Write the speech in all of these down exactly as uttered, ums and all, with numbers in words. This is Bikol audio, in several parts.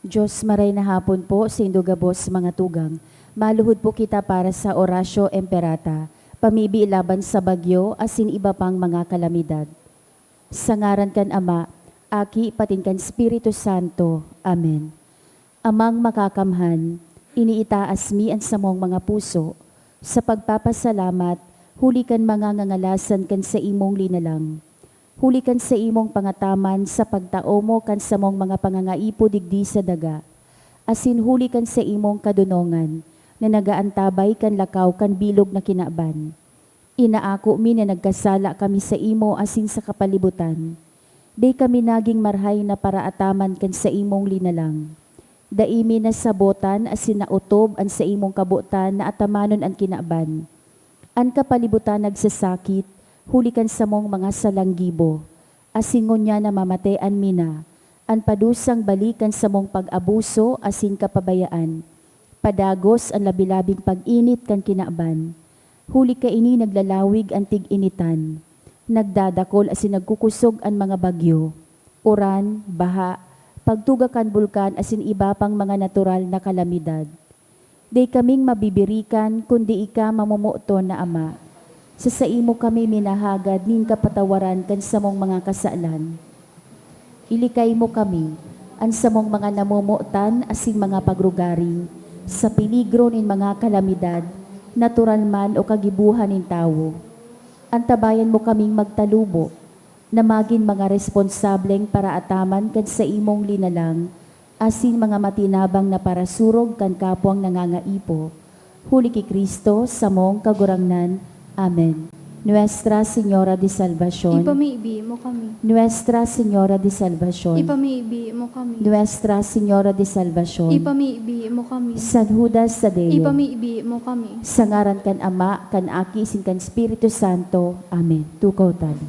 Diyos, maray na hapon po sa indo gabos mga tugang. Maluhod po kita para sa Oratio Imperata, pamibi laban sa bagyo asin iba pang mga kalamidad. Sa ngaran kan Ama, Aki, patin kan Espiritu Santo. Amen. Amang Makakamhan, iniitaas mi an samong mga puso sa pagpapasalamat huli kan mga ngangalasan kan saimong linalang. Huli kan saimong pangataman sa pagtao mo kan samong mga pangangaipo digdi sa daga, asin huli kan saimong kadonongan na nagaantabay kan lakaw kan bilog na kinaban. Inaako mi na nagkasala kami saimo asin sa kapalibutan. Dai kami nagin marahay na paraataman kan saimong linalang. Dai mi nasabotan asin naotob an saimong kabotan na atamanon an kinaban. An kapalibutan nagsasakit huli kan samong mga salang gibo, asin ngunyan namamatean mi na. An padusang bali kan samong pag-abuso asin kapabayaan, padagos an labi-labing pag-init kan kinaban. Huli kaini naglalawig an tig-initan, nagdadakol asin nagkukusog an mga bagyo, uran, baha, pagtuga kan bulkan asin iba pang mga natural na kalamidad. Dai kaming mabibirikan kundi ika, mamomoton na Ama. Sa saimo kami minahagad nin kapatawaran kan samong mga kasalan. Ilikay mo kami, an samong mga namomotan asin mga pagrugaring, sa peligro nin mga kalamidad, natural man o kagibohan nin tawo. Antabayan mo kaming magtalubo, na magin mga responsableng paraataman kan saimong linalang, asin mga matinabang na parasurog kan kapwang nangangaipo. Huli ki Cristo, samong Kagurangnan. Amen. Nuestra Señora de Salvacion. Ipamibi mo kami. Nuestra Señora de Salvacion. Ipamibi mo kami. Nuestra Señora de Salvacion. Ipamibi mo kami. San Judas Tadeo. Ipamibi mo kami. Sa ngaran kan Ama, kan Aki, asin kan Espiritu Santo. Amen. Tukaw tayo.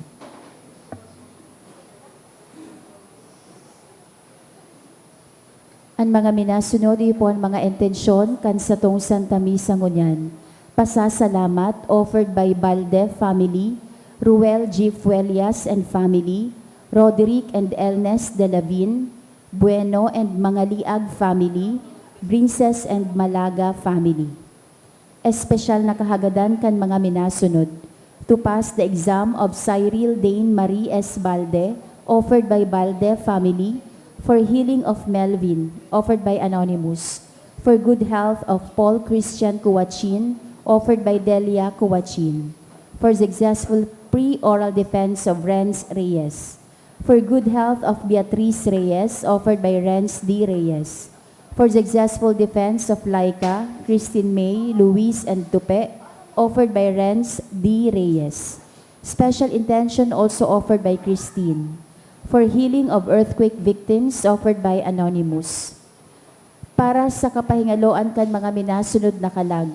An mga minasunod iyo po an mga intensyon kan satong Santa Misa ngunyan. Pasasalamat offered by Balde family, Ruel G. Fuellas and family, Roderick and Elnes de Lavin, Bueno and Mangaliag family, Princes and Malaga family. Espesyal na kahagadan kan mga minasunod. To pass the exam of Cyril Dane Marie Esbalde, offered by Balde family. For healing of Melvin, offered by Anonymous. For good health of Paul Christian Kuwachin, offered by Delia Kuwachin. For successful pre-oral defense of Renz Reyes. For good health of Beatriz Reyes, offered by Renz D. Reyes. For successful defense of Laika, Christine May, Luis, and Tupe, offered by Renz D. Reyes. Special intention also offered by Christine. For healing of earthquake victims, offered by Anonymous. Para sa kapahingaloan kan mga minasunod na kalag.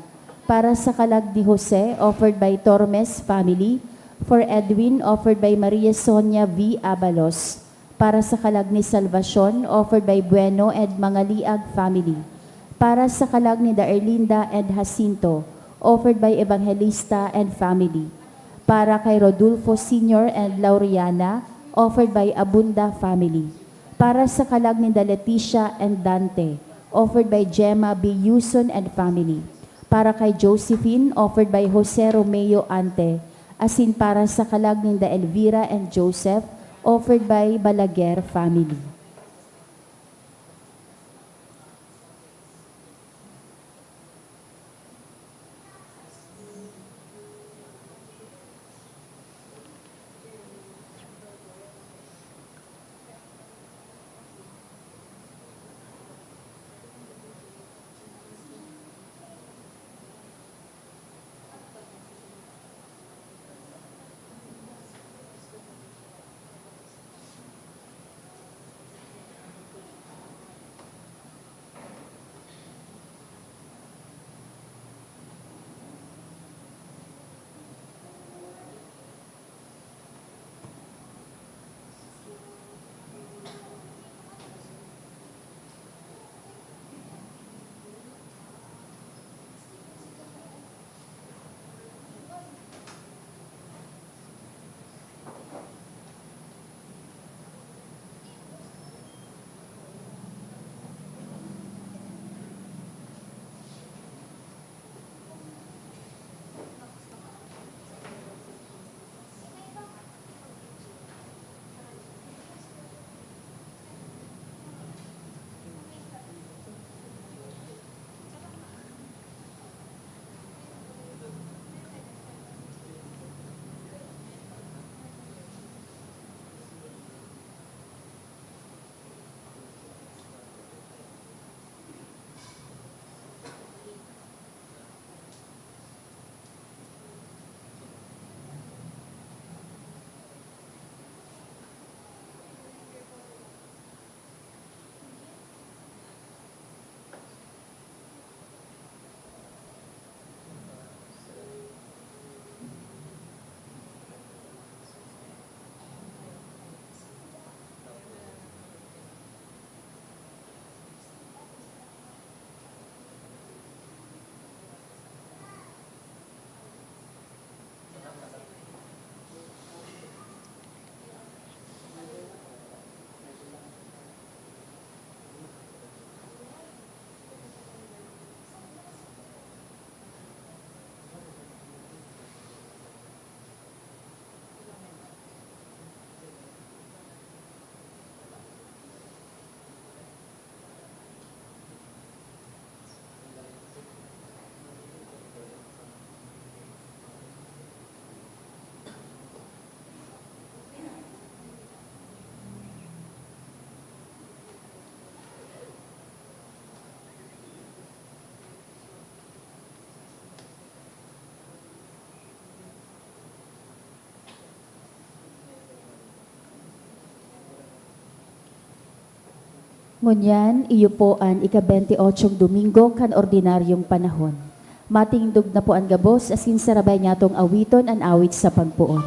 Para sa kalag ni Jose, offered by Tormes family. For Edwin, offered by Maria Sonia V. Abalos. Para sa kalag ni Salvacion, offered by Bueno and Mangaliag family. Para sa kalag ni Erlinda and Jacinto, offered by Evangelista and family. Para kay Rodolfo Senior and Lauriana, offered by Abunda family. Para sa kalag ninda Leticia and Dante, offered by Gemma B. Yuson and family. Para kay Josephine, offered by Jose Romeo Ante, asin para sa kalag ninda Elvira and Joseph, offered by Balaguer family. Ngunyan, iyo po an ika-benti-otsyong Domingo kan ordinaryong panahon. Matindog na po an gabos asin sarabay niyatong awiton an awit sa pagpoon.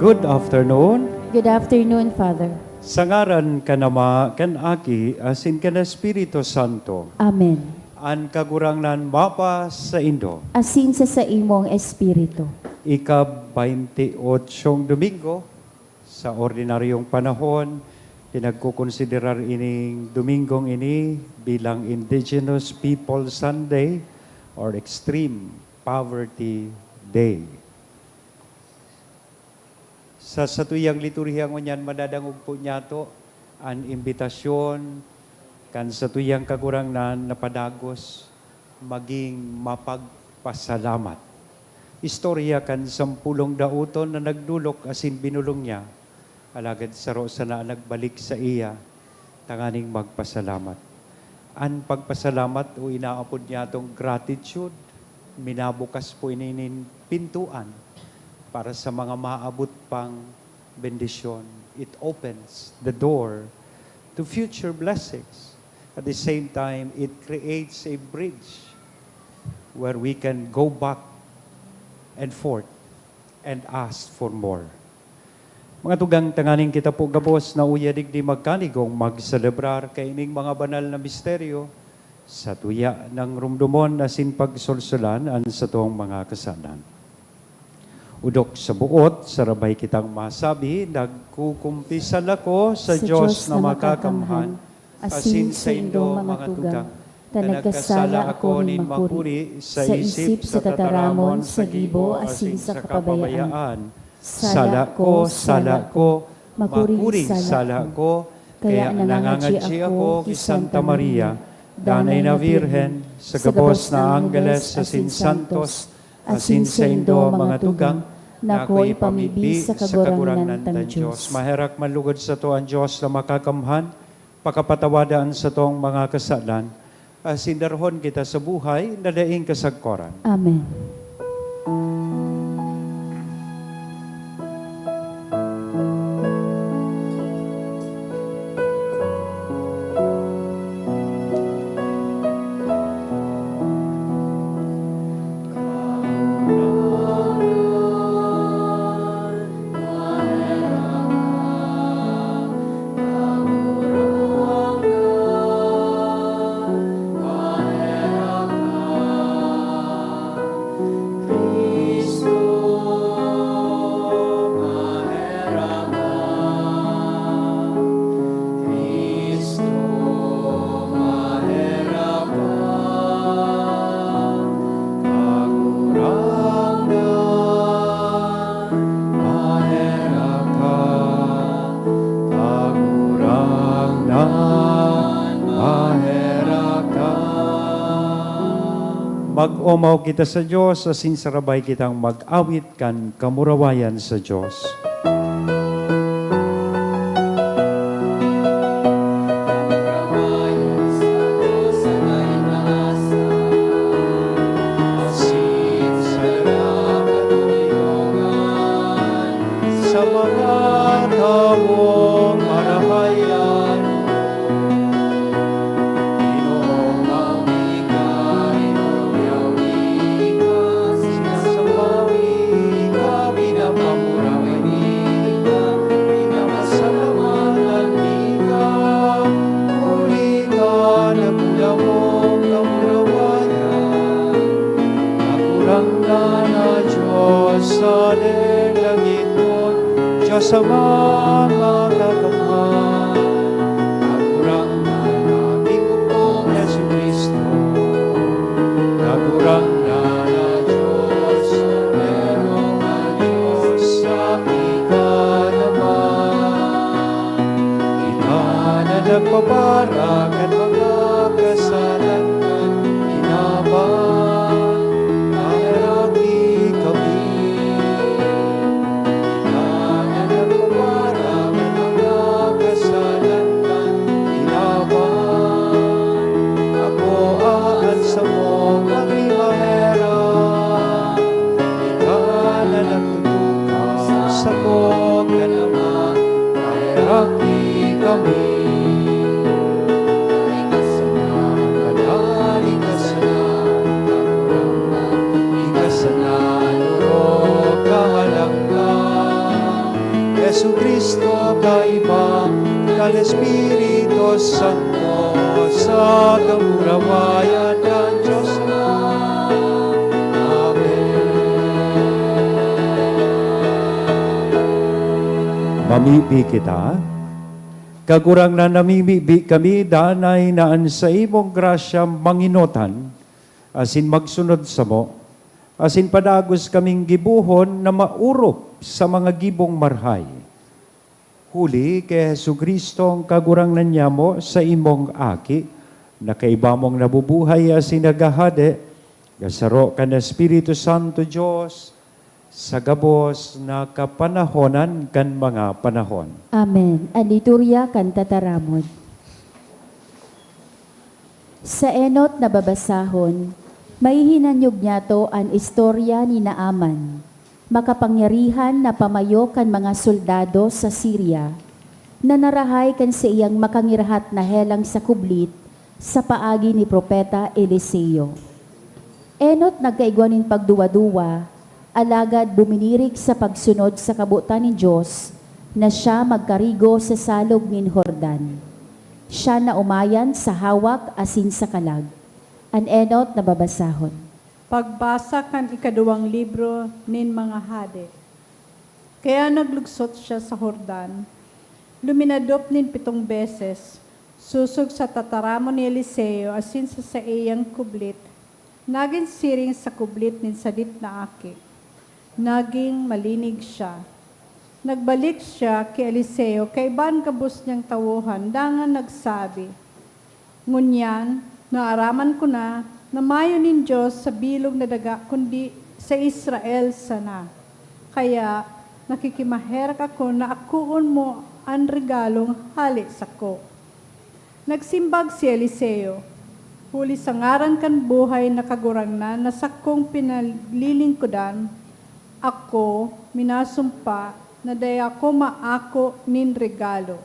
Good afternoon. Good afternoon, Father. Sa ngaran kan Ama, kan Aki, asin kan Espiritu Santo. Amen. An Kagurangnan mapa saindo. Asin sa saimong espiritu. Ika-baynti-otsyong Domingo sa ordinaryong panahon, pinagkokonsiderar ining Domingong ini bilang Indigenous People Sunday or Extreme Poverty Day. Sa satuyang liturhiya ngunyan, madadangog po niyato an imbitasyon kan satuyang Kagurangnan na padagos maging mapagpasalamat. Istorya kan sampolong daoton na nagdolok asin binulong niya, alagad saro sana an nagbalik saiya tanganing magpasalamat. An pagpasalamat o inaapod niyatong gratitude, minabukas po ini nin pintuan para sa mga maabot pang bendisyon. It opens the door to future blessings. At the same time, it creates a bridge where we can go back and forth and ask for more. Mga tugang, tanganing kita po gabos na uya digdi magkanigong magselebrar kaining mga banal na misteryo, satuya nang rumdomon asin pagsolsolan an satong mga kasalan. Odok sa buot, sarabay kitang masabi, nagkukumpisal ako sa Dios na makakamhan, asin saindo, mga tugang, ta nagkasala ako nin makuri sa isip, sa tataramon, sa gibo, asin sa kapabayaan. Sala ko, sala ko, makuri, sala ko, kaya nangangadyi ako ki Santa Maria, Danay na Birhen, sa gabos na anggeles asin santos, asin saindo, mga tugang, na ako ipamibi sa Kagurangnan tang Dios. Maherak man lugod sato an Dios na makakamhan, pakapatawada an satong mga kasalan, asin darhon kita sa buhay na daing kasagkoran. Amen. Kagurangnan, maherak ka. Mag-omaw kita sa Dios, asin sarabay kitang mag-awit kan kamurawayan sa Dios. Sa mga tawong marahay-an, Ginoong mawi ka, inuyawi ka, sinasawawi ka, pinapamurawayi ka, pinapasalamatan ka, huli ka, nagkulamong kamurawayan. Kagurangnan na Dios, Sa langiton, Diyos Ama makakamhan, Kagurangnan na tingog kong Jesu-Cristo, Kagurangnan na Diyos, Kordero na Diyos, sa ika naman. Ika na nagpapara kan mga kasalan kan kinaban, naraki kami. Ika na nagpapara kan mga kasalan kan kinaban, akoa an samong pagrimahera. Ika na nagtutukaw sako kan Ama, naraki kami. Ika sana an banal, ika sana an Kagurangnan, ika sana an orog kahalangkahan. Jesu-Cristo, kaiba kan Espiritu Santo, sa kamurawayan kan Diyos Ama. Amen. Mamibi kita. Kagurangnan, namimibi kami, danay na an saimong grasya manginotan asin magsunod samo, asin padagos kaming gibohon na maorop sa mga gibong marahay. Huli ki Jesu-Cristo, an Kagurangnan nyamo, saimong Aki, na kaiba mong nabubuhay asin naghahade, kasaro kan Espiritu Santo, Dios, sa gabos na kapanahonan kan mga panahon. Amen. An Liturya kan Tataramon. Sa enot na babasahon, mahihinanyog niyato an istorya ni Naaman, makapangyarihan na pamayo kan mga soldado sa Siria, na narahay kan saiyang makangirahat na helang sa kublit sa paagi ni Propeta Eliseo. Enot nagkaigwa nin pagduwa-duwa, alagad buminirik sa pagsunod sa kabotan nin Dios na siya magkarigo sa salog nin Jordan. Siya naumayan sa hawak asin sa kalag. An enot na babasahon. Pagbasa kan ikaduwang libro nin mga Hade. Kaya naglugsot siya sa Jordan, luminadop nin pitong beses, sosog sa tataramon ni Eliseo asin sa saiyang kublit. Nagin siring sa kublit nin sadit na aki. Naging malinig siya. Nagbalik siya ki Eliseo kaiba an gabos niyang tawohan, dangan nagsabi, "Ngunyan, naaraman ko na na mayo nin Dios sa bilog na daga kundi sa Israel sana. Kaya, nakikimaherak ako na akoon mo an regalong hale sako." Nagsimbag si Eliseo, "Huli sa ngaran kan buhay na Kagurangnan na sakong pinalilingkodan, ako minasumpa na dai ako maako nin regalo."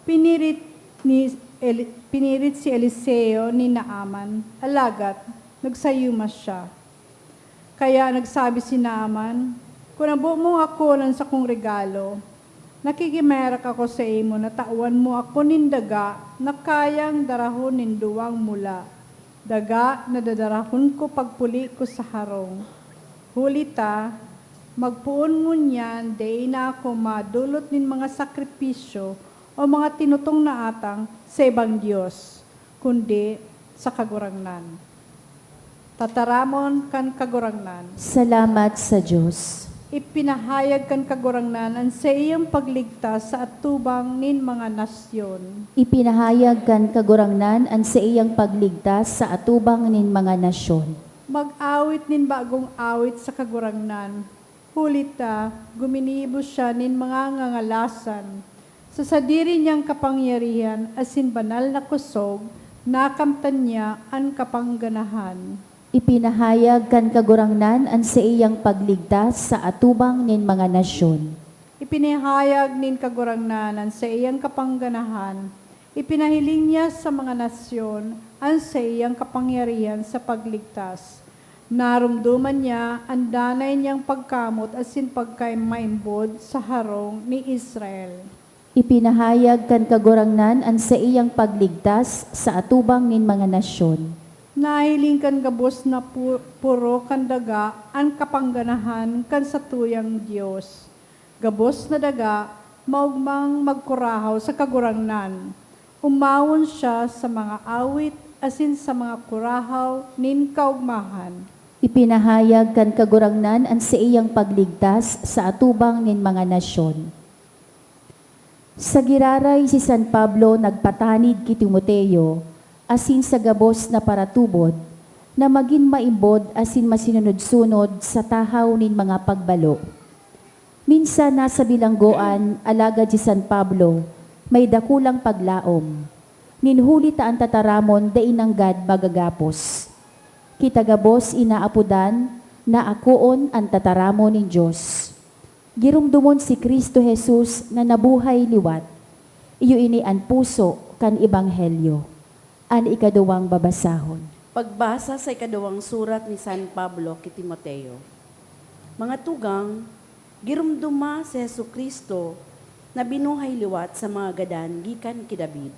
Pinirit ni Eli-, pinirit si Eliseo ni Naaman, alagad nagsayuma siya. Kaya nagsabi si Naaman, "Kun habo mong akoon an sakong regalo, nakikimerak ako saimo na tawan mo ako nin daga na kayang darahon nin duwang mula, daga na dadarahon ko pagpuli ko sa harong. Huli ta, magpoon ngunyan dai na ako madolot nin mga sakripisyo o mga tinutong na atang sa ibang dios, kundi sa Kagurangnan." Tataramon kan Kagurangnan. Salamat sa Dios. Ipinahayag kan Kagurangnan an saiyang pagligtas sa atubang nin mga nasyon. Ipinahayag kan Kagurangnan an saiyang pagligtas sa atubang nin mga nasyon. Mag-awit nin bagong awit sa Kagurangnan. Huli ta, guminibo siya nin mga ngangalasan. Sa sadiri niyang kapangyarihan asin banal na kosog, nakamtan niya an kapangganahan. Ipinahayag kan Kagurangnan an saiyang pagligtas sa atubang nin mga nasyon. Ipinahayag nin Kagurangnan an saiyang kapangganahan. Ipinahiling niya sa mga nasyon an saiyang kapangyarihan sa pagligtas. Naromdoman niya an danay niyang pagkamot asin pagkamaimbod sa harong ni Israel. Ipinahayag kan Kagurangnan an saiyang pagligtas sa atubang nin mga nasyon. Nahiling kan gabos na pu-, poro kan daga an kapangganahan kan satuyang Dios. Gabos na daga, maogmang magkurahaw sa Kagurangnan. Umawon siya sa mga awit asin sa mga kurahaw nin kaogmahan. Ipinahayag kan Kagurangnan an saiyang pagligtas sa atubang nin mga nasyon. Sa giraray si San Pablo nagpatanid ki Timoteo asin sa gabos na paratubod na magin maimbod asin masinunod-sunod sa tahaw nin mga pagbalo. Minsan nasa bilanggoan, alagad si San Pablo may dakulang paglaom, nin huli ta an tataramon dai nanggad magagapos. Kita gabos inaapodan na akoon an tataramon nin Dios. Giromdomon si Cristo Jesus na nabuhay liwat. Iyo ini an puso kan Ebanghelyo. An ikaduwang babasahon. Pagbasa sa ikaduwang surat ni San Pablo ki Timoteo. Mga tugang, giromdoma si Jesu-Cristo na binuhay liwat sa mga gadan gikan ki David.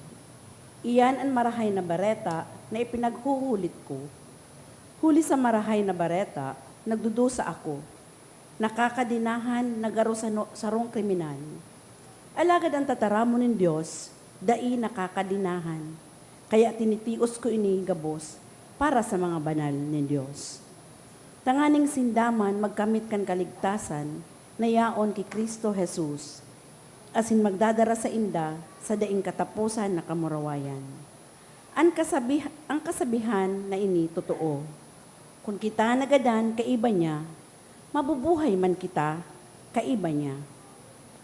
Iyan an Marahay na Bareta na ipinaghuhulit ko. Huli sa Marahay na Bareta, nagdudusa ako. Nakakadenahan na garo sano-, sarong kriminal. Alagad an tataramon nin Dios dai nakakadenahan, kaya tinitios ko ini gabos para sa mga banal nin Dios, tanganing sinda man magkamit kan kaligtasan na yaon ki Cristo Jesus, asin magdadara sainda sa daing kataposan na kamurawayan. An kasabi-, an kasabihan na ini totoo, "Kun kita nagadan kaiba niya, mabubuhay man kita kaiba niya.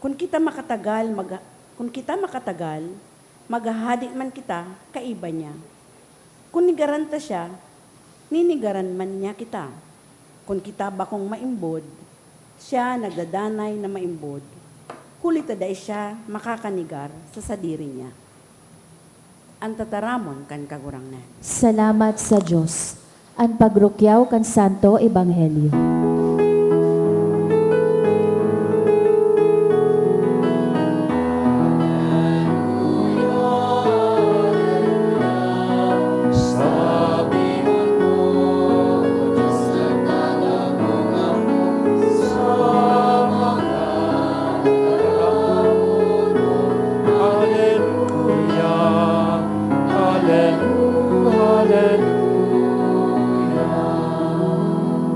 Kun kita makatagal, maga-, kun kita makatagal, maghahade man kita kaiba niya. Kun negaran ta siya, nenegaran man niya kita. Kun kita bakong maimbod, siya nagdadanay na maimbod, huli ta dai siya makakanegar sa sadiri niya." An tataramon kan Kagurangnan. Salamat sa Dios. An pagrukyaw kan Santo Ebanghelyo. Hallelujah, hallelujah.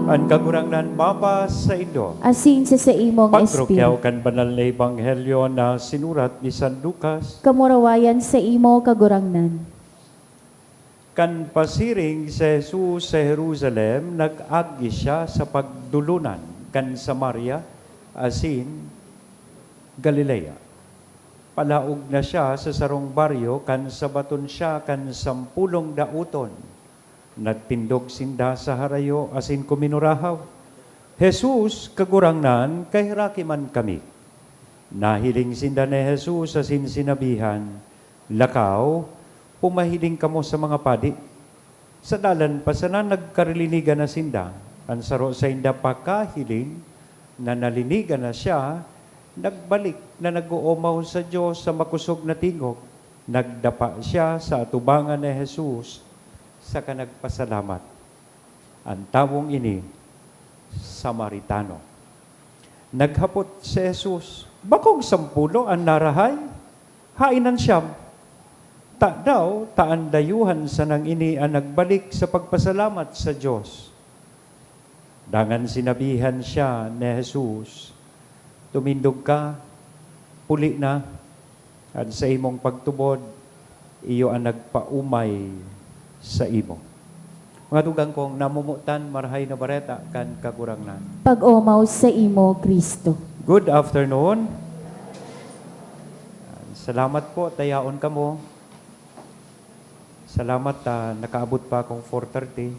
An Kagurangnan mapasaindo. Asin sa saimong Pagrukyaw espiritu. Kan banal na ebanghelyo na sinurat ni San Lucas. Kamurawayan saimo, Kagurangnan. Kan pasiring si Jesus sa Jerusalem, nag-agi siya sa pagdolonan kan Samaria asin Galilea. Palaog na siya sa sarong baryo kan sabaton siya kan sampolong daoton. Nagtindog sinda sa harayo asin kuminurahaw, "Jesus, Kagurangnan, kaheraki man kami." Nahiling sinda ni Jesus asin sinabihan, "Lakaw, pumahiling kamo sa mga padi." Sa dalan pa sana, nagkarilinigan na sinda. An saro sainda pakahiling na nalinigan na siya, nagbalik na nag-oomaw sa Dios sa makosog na tingog. Nagdapa siya sa atubangan ni Jesus saka nagpasalamat. An tawong ini, Samaritano. Naghapot si Jesus, "Bakong sampulo an narahay? Haen an siyam? Tadaw ta an dayuhan sanang ini an nagbalik sa pagpasalamat sa Dios?" Dangan sinabihan siya ni Jesus, "Tumindog ka, puli na, an saimong pagtubod, iyo an nagpaomay saimo." Mga tugang kong namomotan, Marahay na Bareta kan Kagurangnan. Pag-omaw saimo, Cristo. Good afternoon. Salamat po, tayaon kamo. Salamat, ah, nakaabot pa akong four thirty.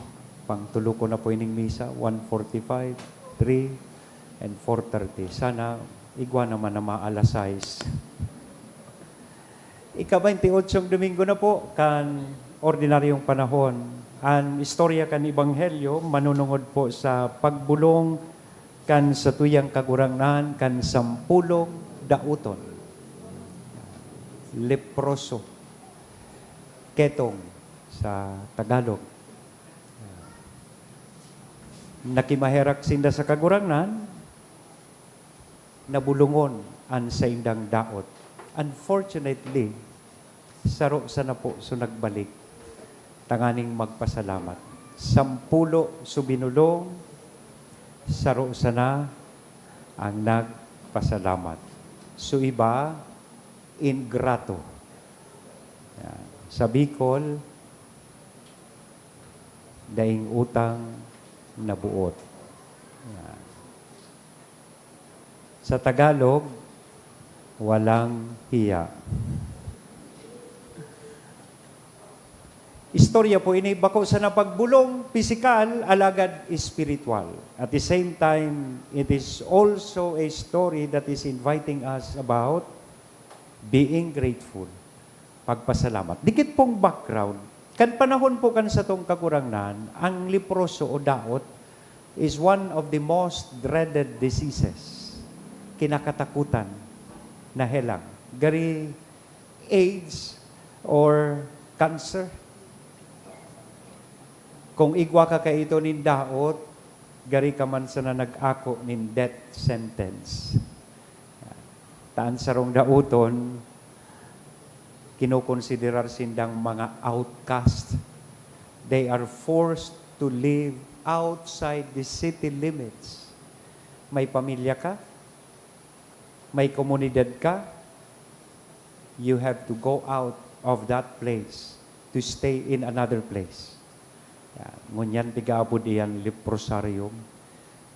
Pangtulo ko na po ining misa, one forty-five, three, and four thirty. Sana igwa naman na mga alas sais. Ika-baynte-otsong Domingo na po kan ordinaryong panahon. An istorya kan Ebanghelyo manunungod po sa pagbolong kan satuyang Kagurangnan kan sampolong daoton. Leproso. Ketong sa Tagalog. Nakimaherak sinda sa Kagurangnan, nabulongon an saindang daot. Unfortunately, saro sana po so nagbalik tanganing magpasalamat. Sampulo so binulong, saro sana ang nagpasalamat. So iba, ingrato. Yan. Sa Bicol, daing utang na buot. Yan. Sa Tagalog, walang hiya. Istorya po ini, bako sana pagbulong pisikal, alagad espiritual. At the same time, it is also a story that is inviting us about being grateful, pagpasalamat. Dikit pong background. Kan panahon po kan satong Kagurangnan, ang leproso o daot is one of the most dreaded diseases. Kinakatakutan na helang. Gari AIDS or cancer. Kung igwa ka kaito nin daot, gari ka man sana nag-ako nin death sentence. Ta an sarong daoton, kinokonsiderar sindang mga outcast. They are forced to live outside the city limits. May pamilya ka, may komunidad ka, you have to go out of that place to stay in another place. Yan. Ngunyan, pigaabod iyan leprosarium.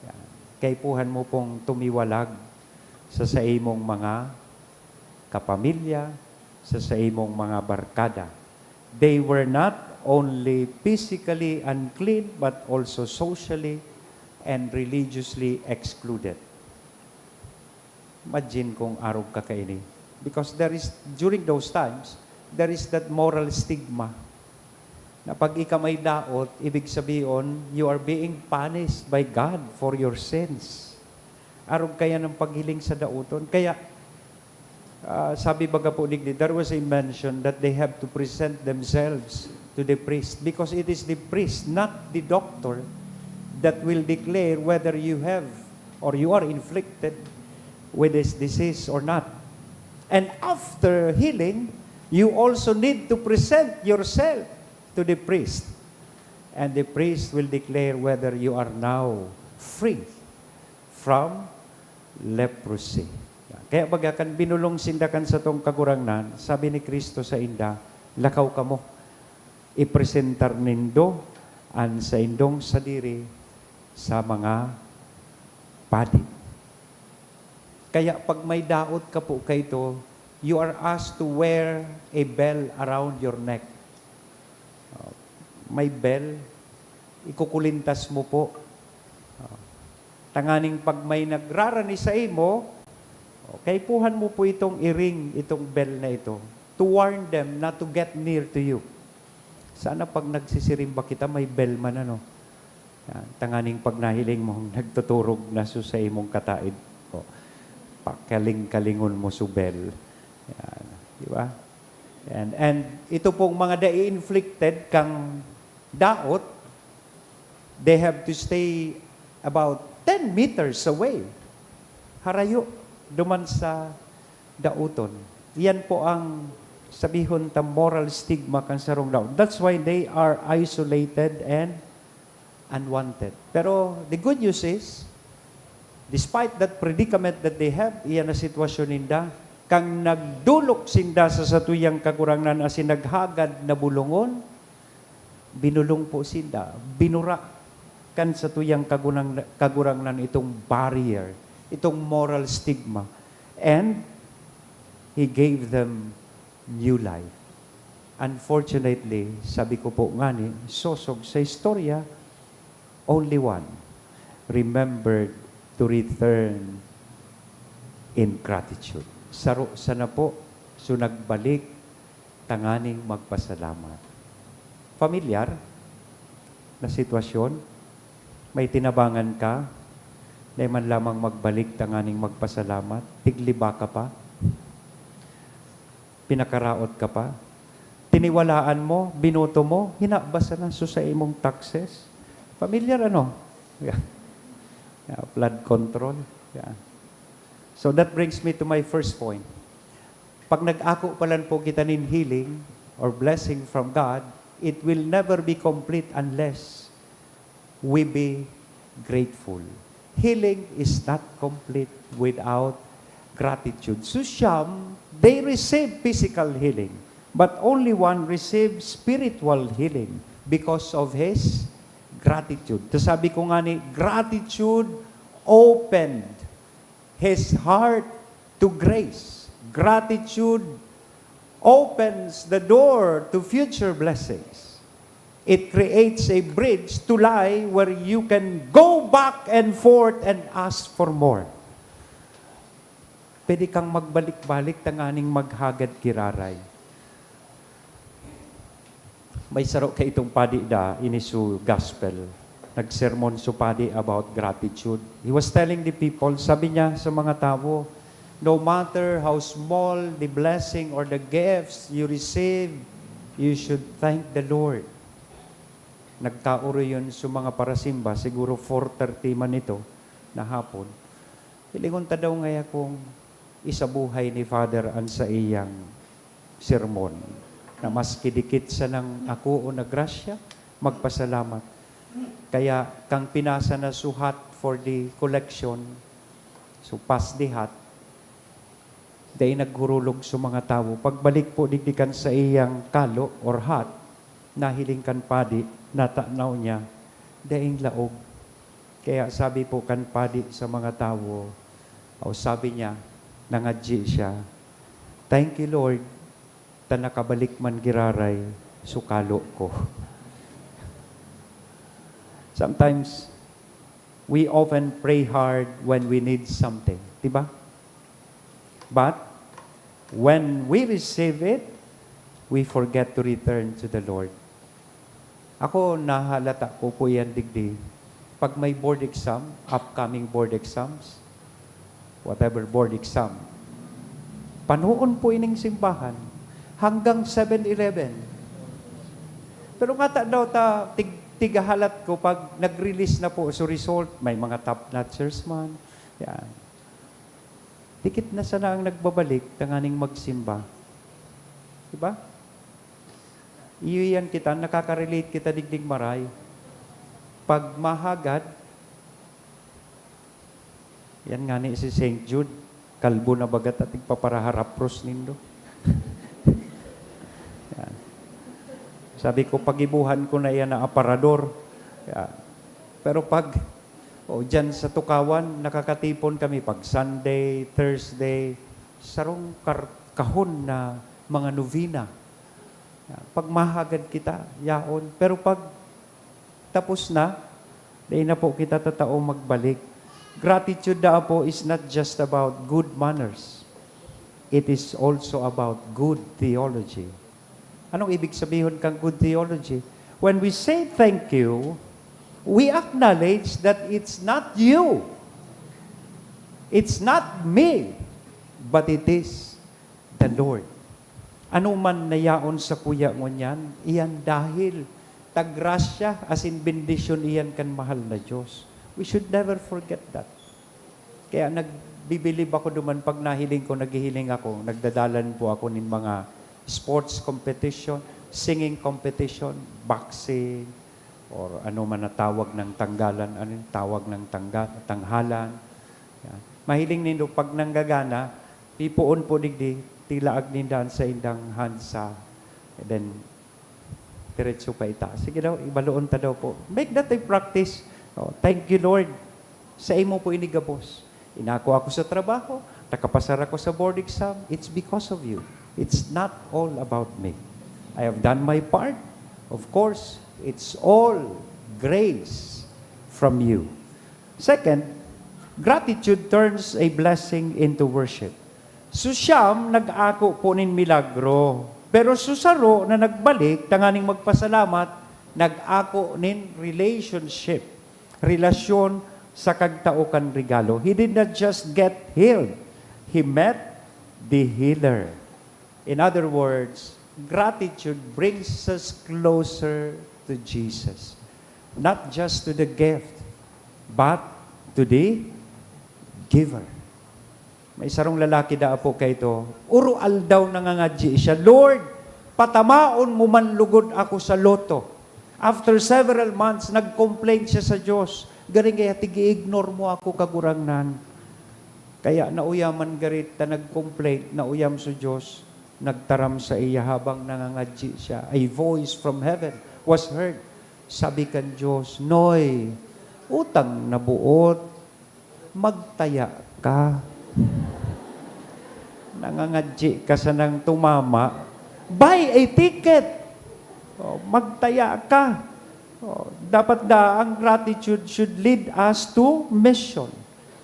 Yan. Kaipuhan mo pong tumiwalag sa saimong mga kapamilya, sa saimong mga barkada. They were not only physically unclean, but also socially and religiously excluded. Imagine kung arog ka kaini. Because there is, during those times, there is that moral stigma na pag ika may daot, ibig sabihin, you are being punished by God for your sins. Arog kaya ng paghiling sa daoton. Kaya, ah, sabi baga po digdi, there was a mention that they have to present themselves to the priest because it is the priest, not the doctor, that will declare whether you have or you are inflicted with this disease or not. And after healing, you also need to present yourself to the priest. And the priest will declare whether you are now free from leprosy. Kaya baga kan binulong sinda kan satong Kagurangnan, sabi ni Cristo sainda, "Lakaw kamo, ipresentar nindo an saindong sadiri sa mga padi." Kaya pag may daot ka po kaito, you are asked to wear a bell around your neck. Oh, may bell, ikukulintas mo po. Oh, tanganing pag may nagrarani saimo, oh, kaipuhan mo po itong i-ring, itong bell na ito, to warn them not to get near to you. Sana pag nagsisirimba kita, may bell man, ano. Yan, tanganing pag nahiling mo, nagtuturog na so saimong kataed, oh, pakaling-kalingon mo so bell. Yan, di ba? And, and ito pong mga dai inflicted kang daot, they have to stay about ten meters away. Harayo, duman sa daoton. Yan po ang sabihon ta moral stigma kan sarong daot. That's why they are isolated and unwanted. Pero the good news is, despite that predicament that they have, iyan na sitwasyon ninda, kan nagdolok sinda sa satuyang Kagurangnan asin naghagad na bulongon, binulong po sinda, binura kan satuyang Kagunang-, Kagurangnan itong barrier, itong moral stigma. And He gave them new life. Unfortunately, sabi ko po ngani, sosog sa istorya, only one remembered to return in gratitude. Saro sana po, so nagbalik tanganing magpasalamat. Familiar na sitwasyon? May tinabangan ka, dai man lamang magbalik tanganing magpasalamat, tigliba ka pa, pinakaraot ka pa, tiniwalaan mo, binoto mo, hinabas na so sa imong taxes. Familiar, ano? Yeah. Yeah, flood control. Yeah. So that brings me to my first point. Pag nag-ako pa lang po kita nin healing or blessing from God, it will never be complete unless we be grateful. Healing is not complete without gratitude. So siyam, they receive physical healing, but only one receives spiritual healing because of his gratitude. Ta sabi ko ngani, gratitude opened his heart to grace. Gratitude opens the door to future blessings. It creates a bridge to lie where you can go back and forth and ask for more. Pwede kang magbalik-balik tanganing maghagad giraray. May saro kaitong padi da, ini su gospel. Nagsermon su padi about gratitude. He was telling the people, sabi niya sa mga tawo, "No matter how small the blessing or the gifts you receive, you should thank the Lord." Nagkaoroyon su mga parasimba, siguro four thirty man ito na hapon. Hilingon ta daw ngaya kung isabuhay ni Father an saiyang sermon, na maski dikit sanang ako o na grasya, magpasalamat. Kaya kang pinasa na su hat for the collection, su pass the hat, dai naghurulog su mga tawo. Pagbalik po digdi kan saiyang kalo or hat, nahiling kan padi, natanaw niya, daing laog. Kaya sabi po kan padi sa mga tawo, o sabi niya, nangadyi siya, "Thank you, Lord, ta nakabalik man giraray su kalo ko." Sometimes, we often pray hard when we need something, di ba? But when we receive it, we forget to return to the Lord. Ako, nahalata ko po yan digdi. Pag may board exam, upcoming board exams, whatever board exam, panoon po ining simbahan hanggang seven eleven. Pero ngata daw ta, tig-, tigahalat ko, pag nag-release na po su result, may mga top notchers man. Yan. Dikit na sana ang nagbabalik tanganing magsimba. Di ba? Iyo yan kita, nakaka-relate kita digding maray. Pag mahagad, yan ngani si Saint Jude, kalbo na baga ta tigpaparaharapros nindo. Yan. Sabi ko, "Pagibuhan ko na yan na aparador." Yan. Pero pag, o, dyan sa Tukawan, nakakatipon kami pag Sunday, Thursday, sarong kar-, kahon na mga novena. Yan. Pag mahagad kita, yaon. Pero pag tapos na, dai na po kita tatao magbalik. Gratitude daa po is not just about good manners. It is also about good theology. Anong ibig sabihon kan good theology? When we say thank you, we acknowledge that it's not you, it's not me, but it is the Lord. Ano man na yaon sakuya ngunyan, iyan dahil ta grasya asin bendisyon iyan kan mahal na Diyos. We should never forget that. Kaya nagbibilib ako duman pag nahiling ko, naghihiling ako, nagdadalan po ako nin mga sports competition, singing competition, boxing, or ano man na tawag ng tanggalan, ano yung tawag ng tangga-, tanghalan. Yan. Mahiling nindo, pag nanggagana, pipoon po digdi, tilaag ninda an saindang hand sa, and then, diretso pa itaas. Sige daw, ibaloon ta daw po. Make that a practice. Oh, thank you, Lord. Sa imo po ini gabos. Inako ako sa trabaho, nakapasar ako sa board exam. It's because of you. It's not all about me. I have done my part. Of course, it's all grace from you. Second, gratitude turns a blessing into worship. Su siyam nag-ako po nin milagro, pero su saro na nagbalik tanganing magpasalamat, nag-ako nin relationship, relasyon sa kagtao kan regalo. He did not just get healed, he met the healer. In other words, gratitude brings us closer to Jesus. Not just to the gift, but to the giver. May sarong lalaki daa po kaito, oro-aldaw nangangadyi siya, "Lord, patamaon mo man lugod ako sa lotto." After several months, nag-complain siya sa Diyos, "Garing kaya tig-i-ignore mo ako, Kagurangnan." Kaya nauyaman gari ta nag-complain, nauyam sa Diyos, nagtaram sa iya habang nangangadyi siya. A voice from heaven was heard. Sabi kan Diyos, "Noy, utang na boot, magtaya ka." Nangangadyi ka sanang tumama, buy a ticket. Oh, magtaya ka. Oh, dapat da ang gratitude should lead us to mission.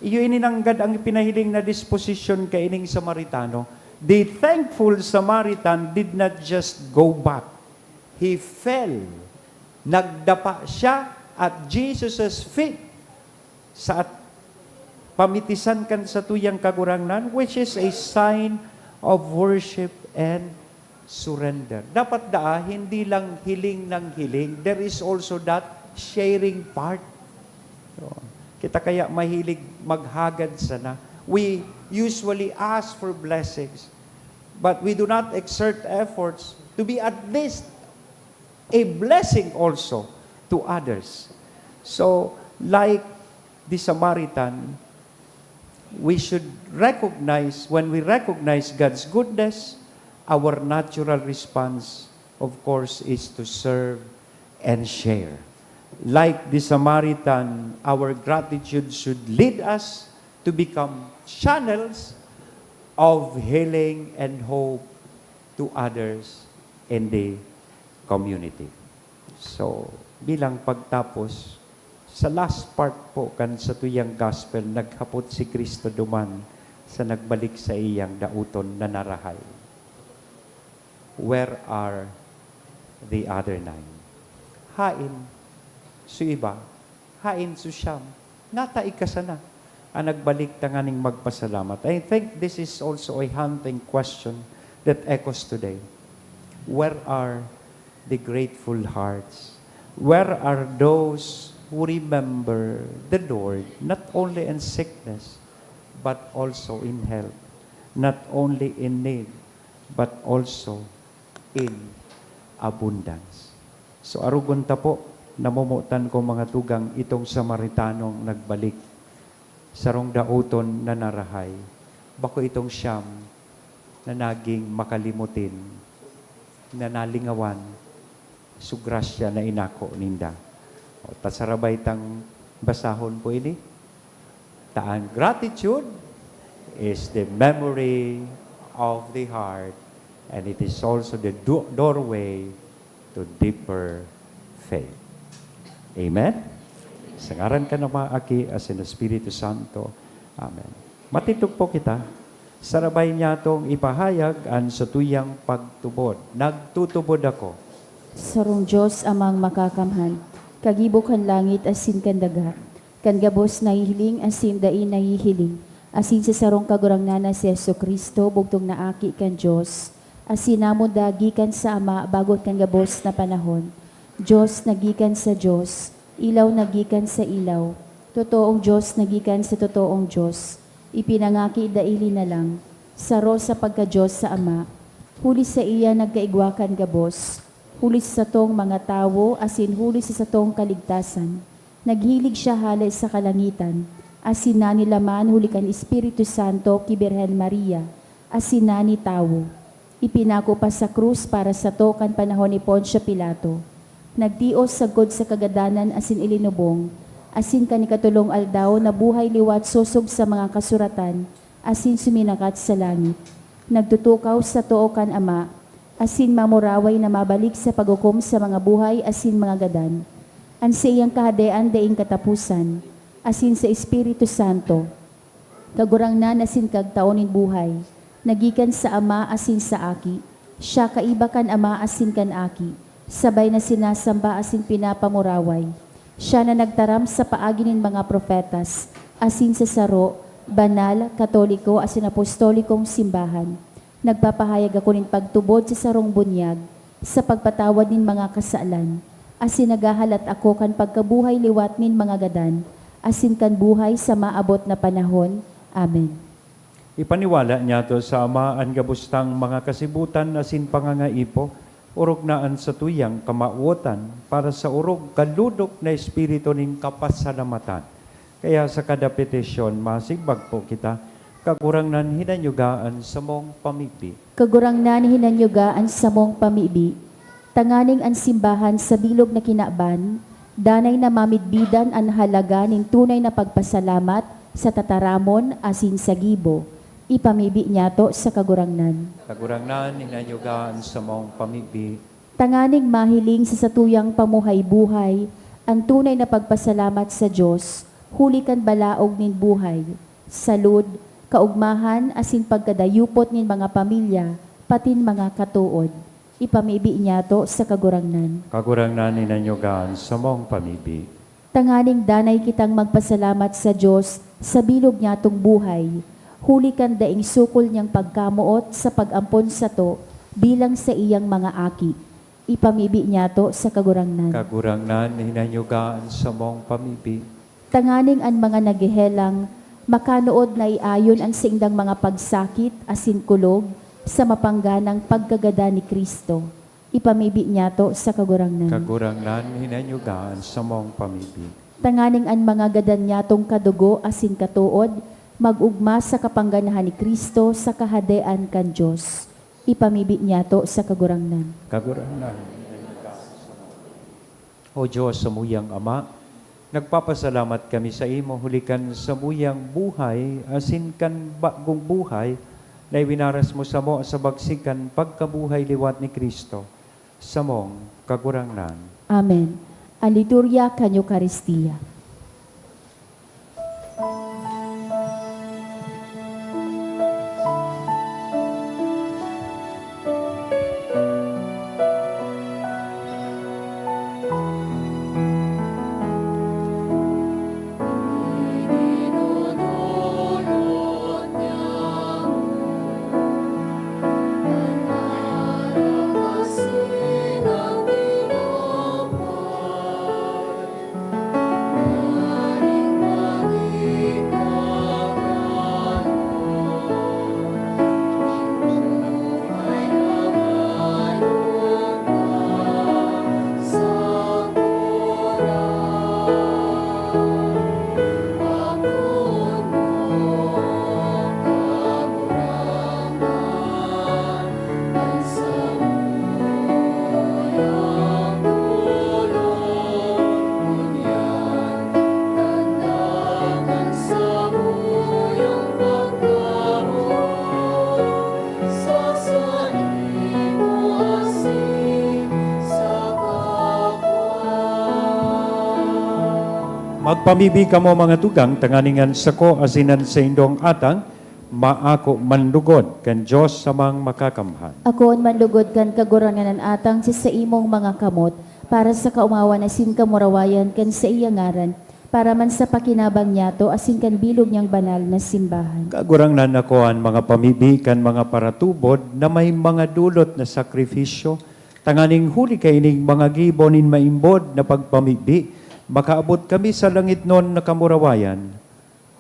Iyo ini nanggad ang ipinahiling na disposition kaining Samaritano. The thankful Samaritan did not just go back. He fell. Nagdapa siya at Jesus' feet. Sa at-, pamitisan kan satuyang Kagurangnan, which is a sign of worship and surrender. Dapat daa, hindi lang hiling ng hiling. There is also that sharing part. So, kita kaya mahilig maghagad sana. We usually ask for blessings, but we do not exert efforts to be at least a blessing also to others. So, like the Samaritan, we should recognize, when we recognize God's goodness, our natural response, of course, is to serve and share. Like the Samaritan, our gratitude should lead us to become channels of healing and hope to others in the community. So, bilang pagtapos, sa last part po kan satuyang gospel, naghapot si Cristo duman sa nagbalik sa iyang daoton na narahay, "Where are the other nine?" Hain su iba, hain su siyam, ngata ika sana an nagbalik tanganing magpasalamat? I think this is also a haunting question that echoes today. Where are the grateful hearts? Where are those who remember the Lord not only in sickness, but also in health, not only in need, but also in abundance? So, arogon ta po, namomotan ko, mga tugang, itong Samaritanong nagbalik, sarong daoton na narahay. Bako itong siyam na naging makalimutin, na nalingawan su grasya na inako ninda. O, ta sarabay tang basahon po ini. Ta ang gratitude is the memory of the heart, and it is also the do-, doorway to deeper faith. Amen? Sa ngaran kan Ama, Aki, asin Espiritu Santo. Amen. Matindog po kita. Sarabay niyatong ipahayag an satuyang pagtubod. Nagtutubod ako. Sarong Dios Amang Makakamhan, kagibo kan langit asin kan daga, kan gabos nahihiling asin dai nahihiling, asin sa sarong Kagurangnan na si Jesu-Cristo, bugtong na Aki kan Dios, asin namuda gikan sa Ama bago kan gabos na panahon. Dios na gikan sa Dios, ilaw na gikan sa ilaw, totoong Dios na gikan sa totoong Dios, ipinangaki daili na lang, saro sa pagka-Dios sa Ama. Huli saiya nagkaigwa kan gabos, huli sa satong mga tawo asin huli sa satong kaligtasan. Naghilig siya hale sa kalangitan, asin nanilaman huli kan Espiritu Santo ki Birhen Maria, asin nani tawo. Ipinako pa sa krus para sato kan panahon ni Poncio Pilato. Nagtios sagkod sa kagadanan asin ilinubong, asin kan ikatolong aldaw nabuhay liwat sosog sa mga kasuratan asin suminakat sa langit. Nagtutukaw sa too kan Ama, asin mamuraway na mabalik sa paghukom sa mga buhay asin mga gadan. An saiyang kahadean daing kataposan, asin sa Espiritu Santo, Kagurangnan asin kagtao nin buhay, na gikan sa Ama asin sa Aki. Siya kaiba kan Ama asin kan Aki, sabay na sinasamba asin pinapamuraway. Siya na nagtaram sa paagi nin mga propetas, asin sa saro, banal, katoliko, asin apostolikong simbahan. Nagpapahayag ako nin pagtubod sa sarong bunyag, sa pagpatawad nin mga kasalan, asin naghahalat ako kan pagkabuhay liwat nin mga gadan, asin kan buhay sa maabot na panahon. Amen. Ipaniwala niyato sa Ama an gabos tang mga kasibutan asin pangangaipo, orog na an satuyang kamawotan para sa orog kalodok na espiritu nin kapasalamatan. Kaya sa kada petisyon, masimbag po kita, Kagurangnan, hinanyuga an samong pamibi. Kagurangnan, hinanyuga an samong pamibi, tanganing an simbahan sa bilog na kinaban, danay na mamidbidan an halaga nin tunay na pagpasalamat sa tataramon asin sa gibo. Ipamibi niyato sa Kagurangnan. Kagurangnan, hinanyuga an samong pamibi. Tanganing mahiling sa satuyang pamuhay-buhay an tunay na pagpasalamat sa Dios huli kan balaog nin buhay, salud, kaogmahan asin pagkadayupot nin mga pamilya patin mga katood. Ipamibi niyato sa Kagurangnan. Kagurangnan, hinanyuga an samong pamibi. Tanganing danay kitang magpasalamat sa Dios sa bilog niyatong buhay, huli kan daing sukol niyang pagkamoot sa pag-ampon sato bilang saiyang mga aki. Ipamibi niyato sa Kagurangnan. Kagurangnan, hinanyuga an samong pamibi. Tanganing an mga naghehelang makanood na iayon an saindang mga pagsakit asin kulog sa mapangganang pagkagadan ni Cristo. Ipamibi niyato sa Kagurangnan. Kagurangnan, hinanyuga an samong pamibi. Tanganing an mga gadan niyatong kadugo asin katood mag-ogma sa kapangganahan ni Cristo sa Kahadean kan Dios. Ipamibi niyato sa Kagurangnan. Kagurangnan, hinanyuga an samong pamibi. O Dios, samuyang Ama, nagpapasalamat kami saimo huli kan samuyang buhay asin kan bagong buhay na iwinaras mo samo sa bagsik kan pagkabuhay liwat ni Cristo, samong Kagurangnan. Amen. An Liturya kan Eukaristia. Magpamibi kamo, mga tugang, tanganing an sako asin an saindong atang maako manlugod kan Dios Amang Makakamhan. Akoon manlugod kan Kagurangnan an atang sa saimong mga kamot, para sa kaomawan asin kamurawayan kan saiyang ngaran, para man sa pakinabang niyato asin kan bilog niyang banal na simbahan. Kagurangnan, ako an mga pamibi kan mga paratubod na may mga dolot na sakrifisyo, tanganing huli kaining mga gibo nin maimbod na pagpamibi, makaabot kami sa langitnon na kamurawayan.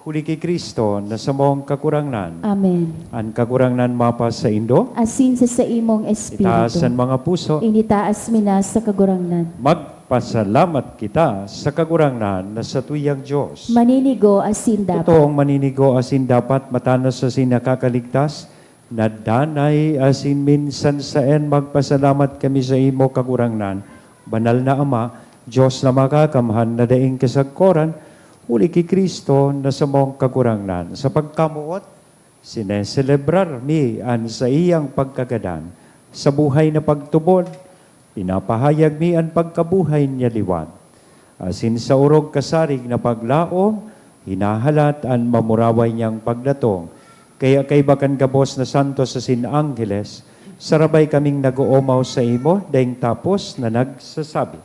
Huli ki Cristo na samong Kagurangnan. Amen. An Kagurangnan mapasaindo. Asin sa saimong espiritu. Itaas an mga puso. Initaas mi na sa Kagurangnan. Magpasalamat kita sa Kagurangnan na satuyang Dios. Maninigo asin dapat. Totoong maninigo asin dapat, matanos asin nakakaligtas, na danay asin minsan saen magpasalamat kami saimo, Kagurangnan, Banal na Ama, Dios na Makakamhan na daing kasagkoran, huli ki Cristo na samong Kagurangnan. Sa pagkamoot, sineselebrar mi an saiyang pagkagadan. Sa buhay na pagtubod, pinapahayag mi an pagkabuhay niya liwat. Asin sa orog kasarig na paglaom, hinahalat an mamuraway niyang pagdatong. Kaya kaiba kan gabos na santos asin angheles, sarabay kaming nag-oomaw saimo daing tapos na nagsasabi,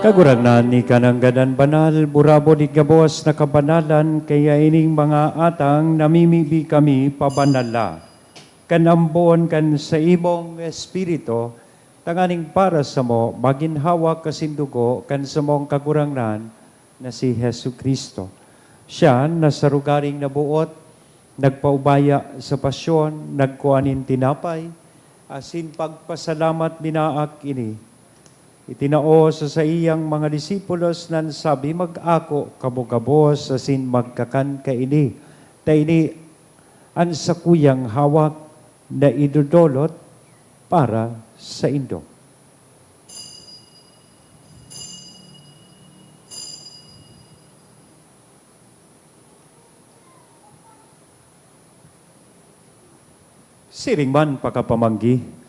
Kagurangnan, ika nanggad an banal, burabod nin gabos na kabanalan, kaya ining mga atang namimibi kami pabanala kan amboon kan saimong Espiritu, tanganing para samo magin hawak asin dugo kan samong Kagurangnan na si Jesu-Cristo. Siya na sa rogaring naboot, nagpaubaya sa pasyon, nagkua nin tinapay, asin pagpasalamat binaak ini. Itinao sa saiyang mga disipulos na nagsabi, "Mag-ako kamo gabos asin magkakan kaini, ta ini an sakuyang hawak na idodolot para saindo." Siring man pakapamanggi,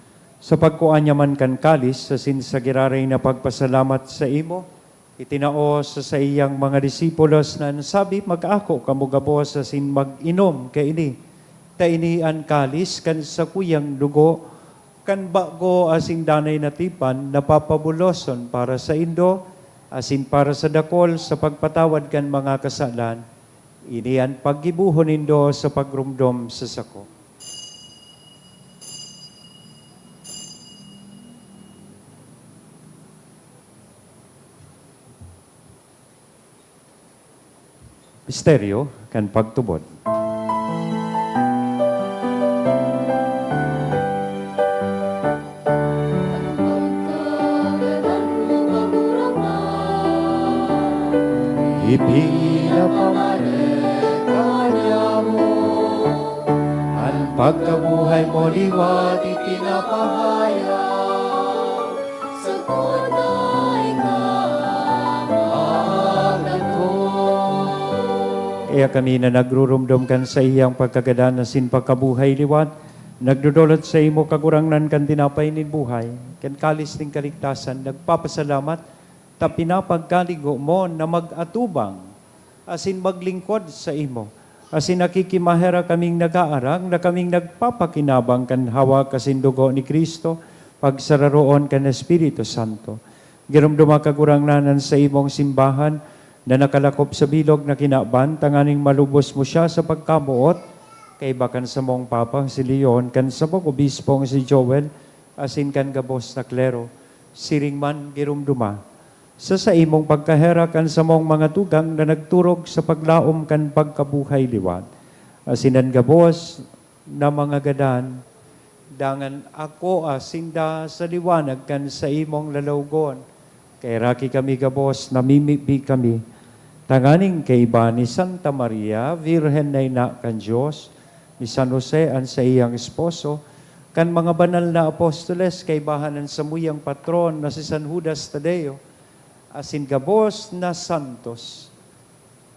sa pagkua niya man kan kalis asin sa giraray na pagpasalamat saimo, itinao sa saiyang mga disipulos na nagsabi, "Mag-ako kamo gabos asin mag-inom kaini, ta ini an kalis kan sakuyang dugo kan bago asin danay na tipan na papabuloson para saindo asin para sa dakul sa pagpatawad kan mga kasalan. Ini an paggibohon nindo sa pagromdom sa sako." Misteryo kan pagtubod. Ipinapamareka niamo an pagkabuhay mo liwat ipinapahayag. Sakot na ika ang hagdan ko. Kaya kami na nagrurumdom kan saiyang pagkagadan asin pagkabuhay liwat, nagdodolot saimo, Kagurangnan, kan tinapay nin buhay, kan kalis nin kaligtasan, nagpapasalamat ta pinapagkaligo mo na mag-atubang asin maglingkod saimo. Asin nakikimaherak kaming nag-aarang na kaming nagpapakinabang kan hawak asin dugo ni Cristo, pagsararoon kan Espiritu Santo. Giromdoma, Kagurangnan, an saimong simbahan na nakalakop sa bilog na kinaban, tanganing malubos mo siya sa pagkamoot, kaiba kan samong Papa si Leon, kan samong Obispong si Joel, asin kan gabos na klero. Siring man, giromdoma, sa saimong pagkaherak an samong mga tugang na nagturog sa paglaom kan pagkabuhay liwat, asin an gabos na mga gadan, dangan akoa sinda sa liwanag kan saimong lalawgon. Kaheraki kami gabos, namimibi kami, tanganing kaiba ni Santa Maria, Birhen na Ina kan Dios, ni San Jose, an saiyang esposo, kan mga banal na apostoles, kaibahan an samuyang patron na si San Judas Tadeo, asin gabos na santos,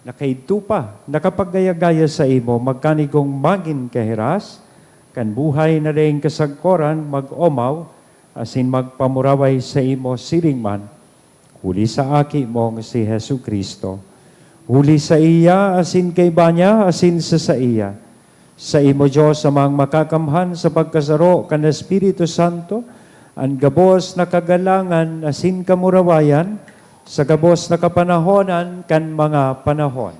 na kaidto pa nakapaggaya-gaya saimo, magkanigong magin kahiras kan buhay na daing kasagkoran, mag-omaw asin magpamuraway saimo siring man, huli sa Aki mong si Jesu-Cristo. Huli saiya, asin kaiba niya, asin sa saiya, saimo, Dios Amang Makakamhan, sa pagkasaro kan Espiritu Santo, an gabos na kagalangan asin kamurawayan, sa gabos na kapanahonan kan mga panahon.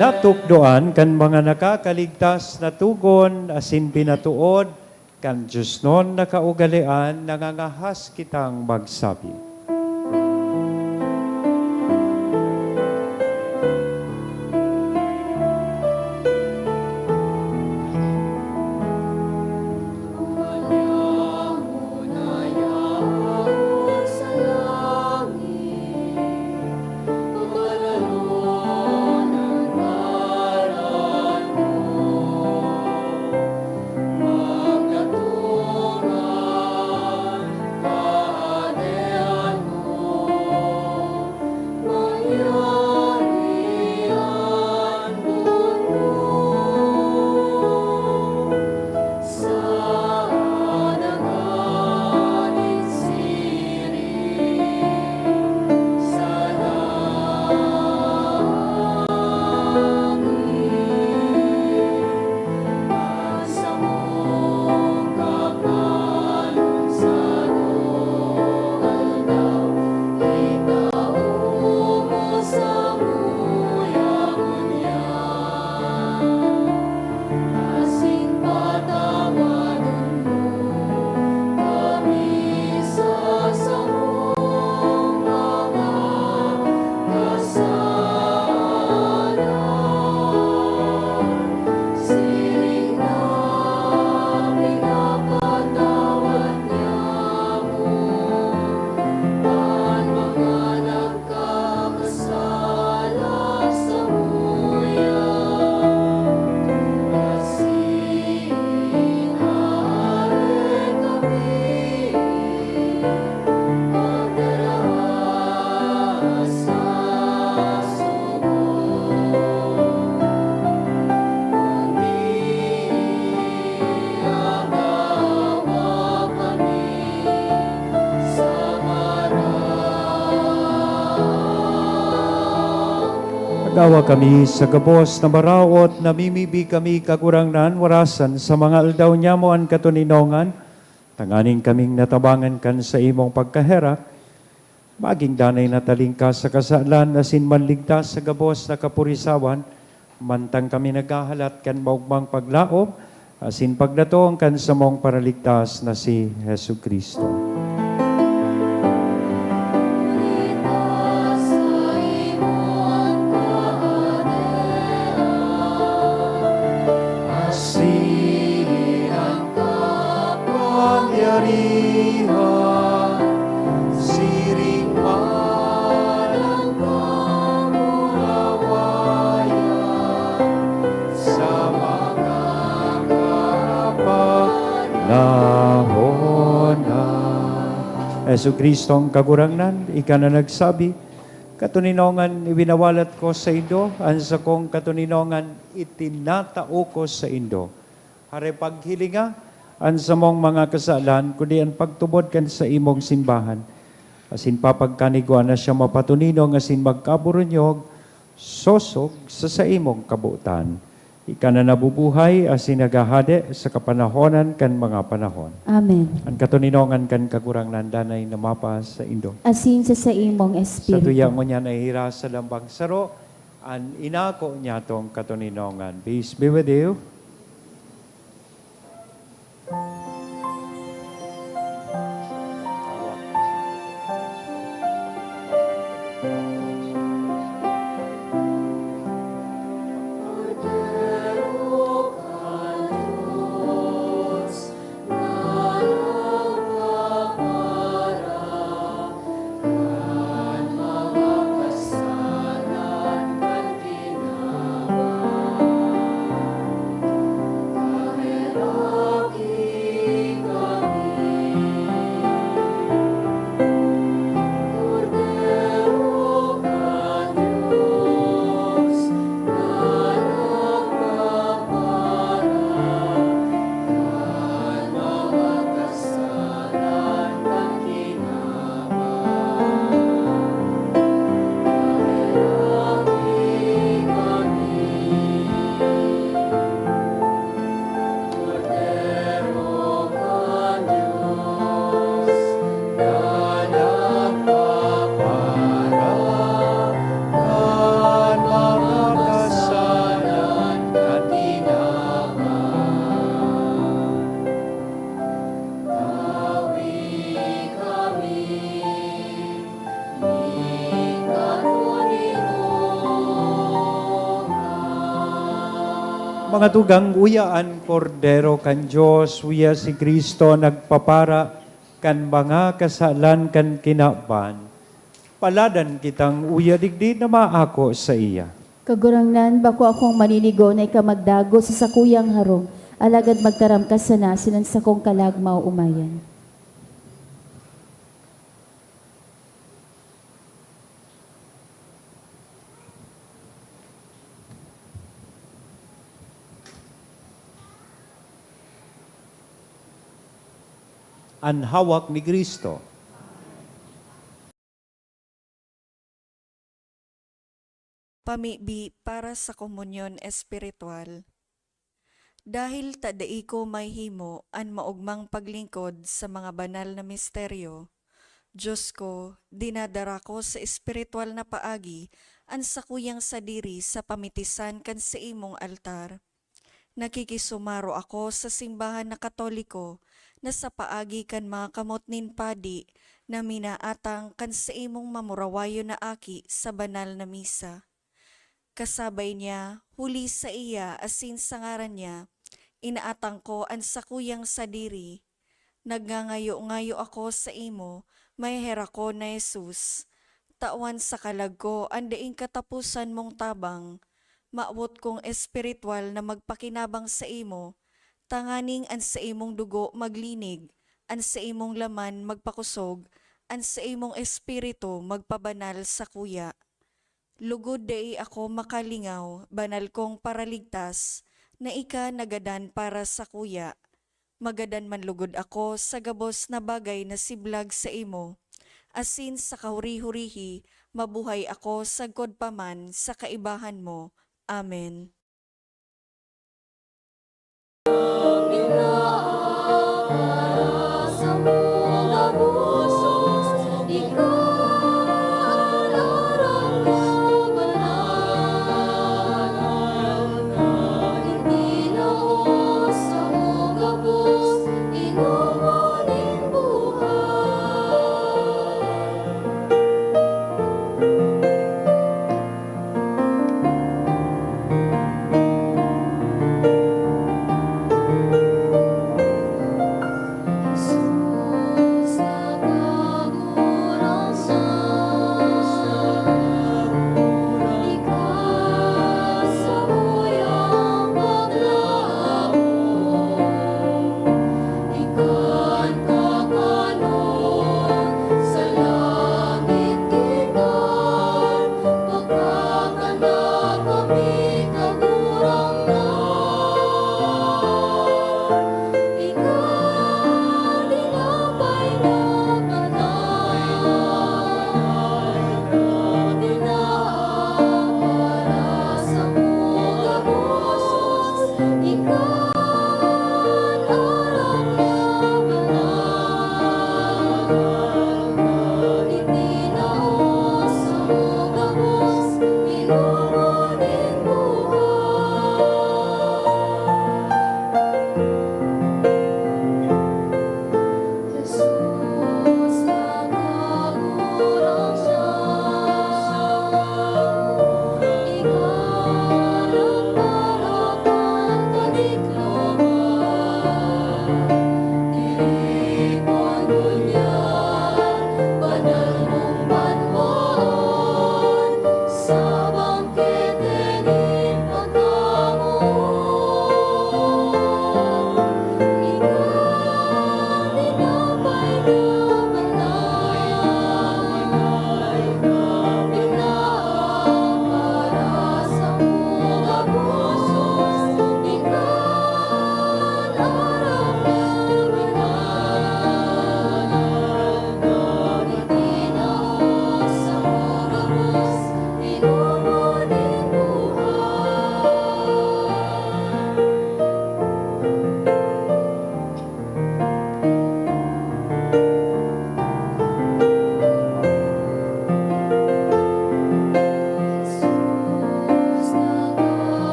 Natukdoan kan mga nakakaligtas na togon asin pinatood kan diosnon na kaugalean, nangangahas kitang magsabi. Gawa kami sa gabos na maraot, namimibi kami, Kagurangnan, warasan sa mga aldaw nyamo an katoninongan, tanganing kaming natabangan kan saimong pagkaherak, maging danay na talingkas sa kasalan asin manligtas sa gabos na kapurisawan, mantang kami naghahalat kan maogmang paglaom asin pagdatong kan samong Paraligtas na si Jesu-Cristo. Asin an kapangyarihan, siring man an kamurawayan, sa mga karapanahon na. Jesu-Cristong Kagurangnan, ika na nagsabi, "Katoninongan ibinawalat ko saindo, an sakong katoninongan itinatao ko saindo." Hare paghilinga an samong mga kasalan, kundi an pagtubod kan saimong simbahan. Asin papagkanigwa na siya mapatoninong asin magkaburunyog, sosog sa saimong kabotan. Ika na nabubuhay asin naghahade sa kapanahonan kan mga panahon. Amen. An katoninongan kan Kagurangnan danay na mapasaindo. Asin sa saimong espiritu. Sa tuya ngunyan ay hira sa lambang saro, an inako niyatong katoninongan. Peace be with you. Mga tugang, uya an Kordero kan Dios, uya si Cristo nagpapara kan mga kasalan kan kinaban. Paladan kitang uya digdi na maako saiya. Kagurangnan, bako akong maninigo na ika magdago sa sakuyang harong, alagad magtaram ka sana asin an sakong kalag maoomayan. An hawak ni Cristo. Pamibi para sa komunyon espiritual. Dahil ta dai ko mahihimo an maogmang paglingkod sa mga banal na misteryo, Dios ko, dinadara ko sa espiritual na paagi an sakuyang sadiri sa pamitisan kan saimong altar. Nakikisumaro ako sa simbahan na Katoliko na sa paagi kan mga kamot nin padi na minaatang kan saimong mamurawayon na aki sa banal na misa. Kasabay niya, huli saiya asin sa ngaran niya, inaatang ko an sakuyang sadiri. Nagngangayo-ngayo ako saimo, maheherak ko na Jesus, tawan sa kalag ko an daing kataposan mong tabang. Mawot kong espiritual na magpakinabang saimo, tanganing an saimong dugo maglinig, an saimong laman magpakosog, an saimong espiritu magpabanal sakuya. Lugod dai ako makalingaw, banal kong Paraligtas, na ika nagadan para sakuya. Magadan man lugod ako sa gabos na bagay na siblag saimo, asin sa kahuri-hurihi, mabuhay ako sagkod pa man sa kaibahan mo. Amen.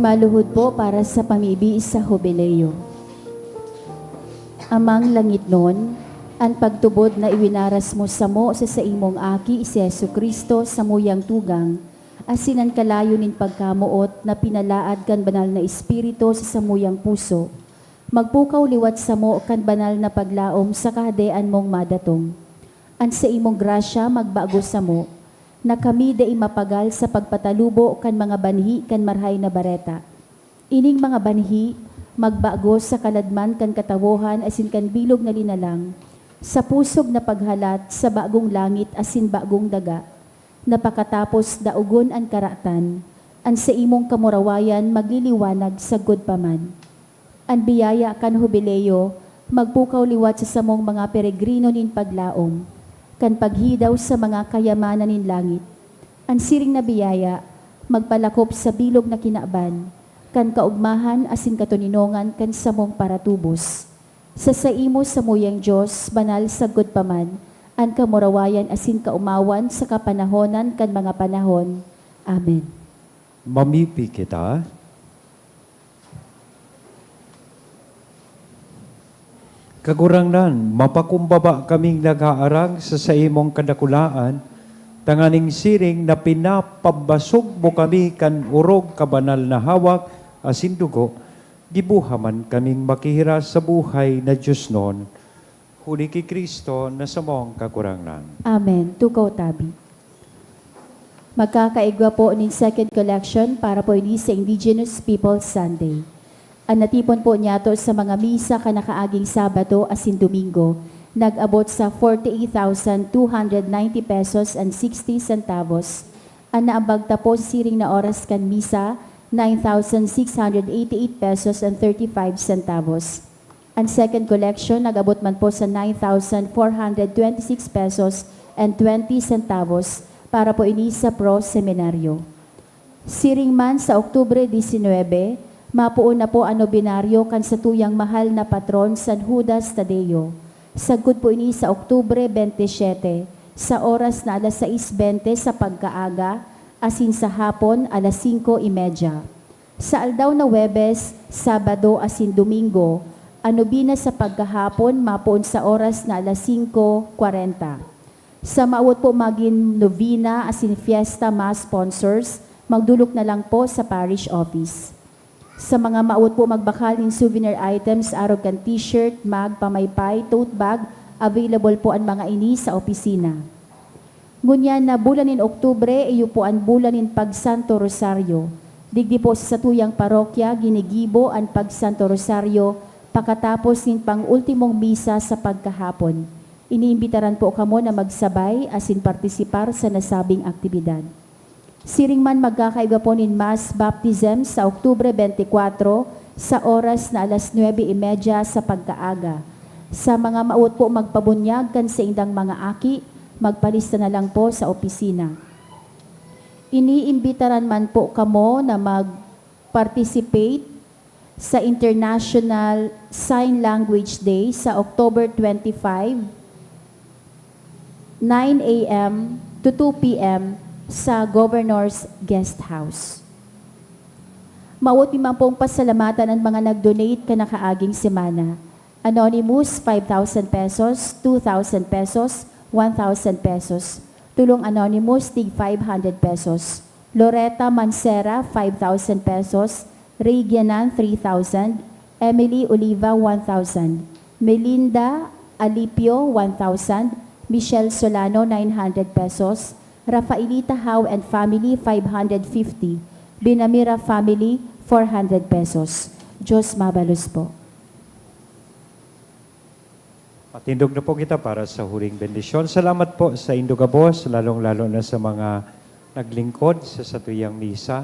Maluhod po para sa pamibi sa Jubileo. Amang langitnon, an pagtubod na iwinaras mo samo sa saimong Aki, si Jesu-Cristo, samuyang tugang, asin an kalayo nin pagkamoot na pinalaad kan Banal na Espiritu sa samuyang puso, magpukaw liwat samo kan banal na paglaom sa Kahadean mong madatong. An saimong grasya magbago samo, na kami dai mapagal sa pagpatalubo kan mga banhi kan Marahay na Bareta. Ining mga banhi magbago sa kaladman kan katawohan asin kan bilog na linalang, sa pusog na paghalat sa bagong langit asin bagong daga, na pakatapos daogon an karatan, An saimong kamurawayan magliliwanag sagkod pa man. An biyaya kan Hubileo magpukaw liwat sa samong mga peregrino nin paglaom kan paghidaw sa mga kayamanan nin langit. An siring na biyaya magpalakop sa bilog na kinaban kan kaogmahan asin katoninongan kan samong paratubos. Sa saimo samuyang Dios, banal sagkod pa man an kamurawayan asin kaomawan sa kapanahonan kan mga panahon. Amen. Mamipi kita. Kagurangnan, mapakumbaba kaming nag-aarang sa saimong kadakulaan, tanganing siring na pinapabasog mo kami kan orog kabanal na hawak asin dugo, gibuha man kaming makihiras sa buhay na diosnon, huli ki Cristo na samong Kagurangnan. Amen. Tukaw tabi. Magkakaigwa po nin second collection para po ini sa Indigenous Peoples Sunday. An natipon po niyato sa mga misa kan nakaaging Sabado asin Domingo nag-abot sa forty-eight thousand two hundred ninety pesos and sixty centavos. An naambag ta po siring na oras kan misa, nine thousand six hundred eighty-eight pesos and thirty-five centavos. An second collection nag-abot man po sa nine thousand four hundred twenty-six pesos and twenty centavos para po ini sa Pro Seminaryo. Siring man, sa Oktubre disinwebe, mapoon na po an nobinaryo kan satuyang mahal na patron, San Judas Tadeo. Sagkod po ini sa Oktubre bentisiete, sa oras na alas sais bente sa pagkaaga, asin sa hapon, alas singko y media. Sa aldaw na Huwebes, Sabado asin Domingo, an nobena sa pagkahapon mapoon sa oras na alas singko kwarenta. Sa mawot po magin nobena asin fiesta mass sponsors, magdolok na lang po sa parish office. Sa mga mawot po magbakal nin souvenir items, arog kan t-shirt, mug, pamaypay, tote bag, available po an mga ini sa opisina. Ngunyan na bulan nin Oktubre, iyo po an bulan nin Pagsanto Rosario. Digdi po sa satuyang parokya, ginigibo an Pagsanto Rosario pakatapos nin pang-ultimong misa sa pagkahapon. Iniimbitaran po kamo na magsabay asin partisipar sa nasabing aktibidad. Siring man, magkakaigwa po nin mass baptism sa Oktubre bente kwatro, sa oras na alas nuebe y media sa pagkaaga. Sa mga mawot po magpabunyag kan saindang mga aki, magpalista na lang po sa opisina. Iniimbitaran man po kamo na mag-participate sa International Sign Language Day sa October twenty-five, nine a m to two p m sa Governor's Guest House. Mawot mi man pong pasalamatan an mga nag-donate kan nakaaging semana. Anonymous, five thousand pesos, two thousand pesos, one thousand pesos. Tulong Anonymous, tig five hundred pesos. Loreta Mancera, five thousand pesos. Ray Gianan, three thousand. Emily Oliva, one thousand. Melinda Alipio, one thousand. Michelle Solano, nine hundred pesos. Rafaelita Howe and family, five hundred fifty. Binamira family, four hundred pesos. Diyos mabalos po. Matindog na po kita para sa huling bendisyon. Salamat po sa indo gabos, lalong-lalo na sa mga naglingkod sa satuyang misa,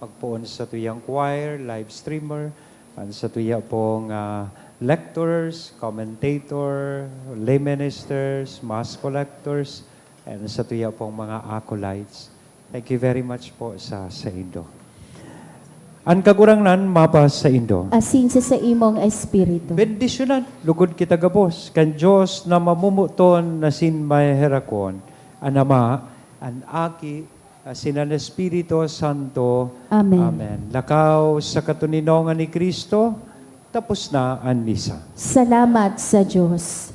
magpoon sa satuyang choir, live streamer, ang satuya pong, ah, lecturers, commentator, lay ministers, mass collectors, and satuya pong mga acolytes. Thank you very much po sa saindo. An Kagurangnan mapasaindo. Asin sa saimong espiritu. Bendisyonan, lugod kita gabos, kan Dios na mamumuton asin maheherakon, an Ama, an Aki, asin an Espiritu Santo. Amen. Amen. Lakaw sa katoninongan ni Cristo, tapos na an misa. Salamat sa Dios.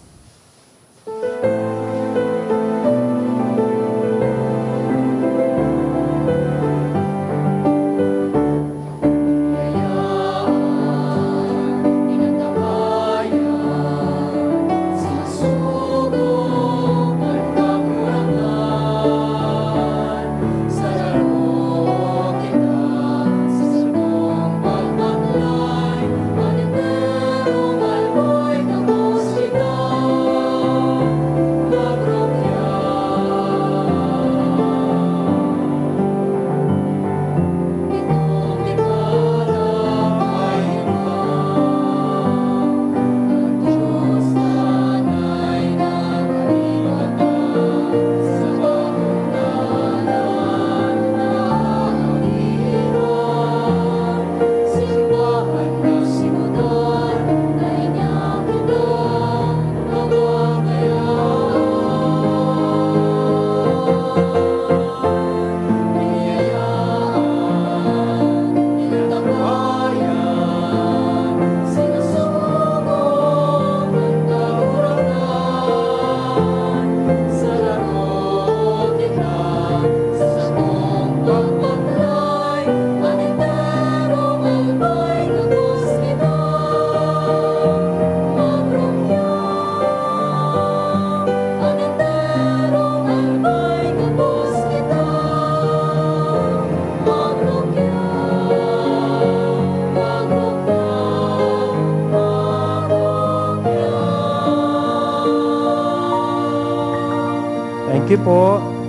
po.